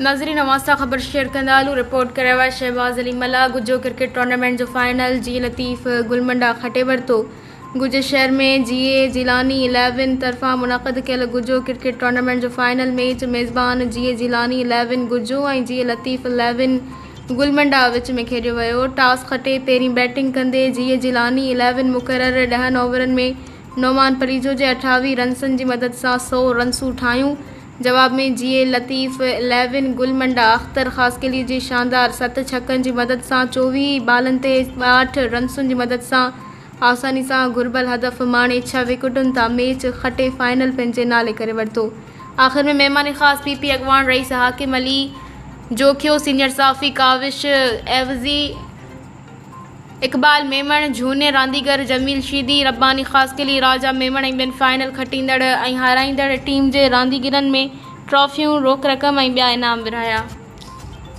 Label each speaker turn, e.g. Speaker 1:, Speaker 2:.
Speaker 1: ناظرين اوهان سان خبر شيئر ڪندا هلون رپورٽ ڪري رهيو آهي شهباز علي ملاح گجو ڪرڪيٽ ٽورنامينٽ جو فائنل جي لطيف گلمنڊا کٽي ورتو گجي شهر ۾ جي اي جيلاني اليون طرفان منعقد ڪيل گجو ڪرڪيٽ ٽورنامينٽ جو فائنل ميچ ميزبان جي اي جيلاني اليون گجو ۽ جي اي لطيف اليون گلمنڊا وچ ۾ کيڏيو ويو ٽاس کٽي پهرين بيٽنگ ڪندي جي اي جيلاني اليون مقرر ڏهن اوورن ۾ نعمان پليجو جي 28 رنسن جي مدد سان 100 رنسون ٺاهيون جواب ۾ جيئي لطيف اليون گل منڊا اختر خاصخيلي جي شاندار ست ڇڪن جي مدد سان 24 بالن تي 62 رنسن جي مدد سان آساني سان گهربل هدف ماڻي ڇهه وڪيٽن تان ميچ کٽي فائنل پنهنجي نالي ڪري ورتو. آخر ۾ مهمان خاص پي پي اڳواڻ رئيس حاڪم علي جوکيو، سينيئر صحافي ڪاوش عيوضي، اقبال ميمڻ، جهوني رانديگر جميل شيدي، رباني خاصخيلي، راجا ميمڻ ۽ ٻين فائنل کٽيندڙ ۽ هارائيندڙ ٽيم جي رانديگرن ۾ ٽرافيون، روڪ رقم ۽ ٻيا انعام ورهايا.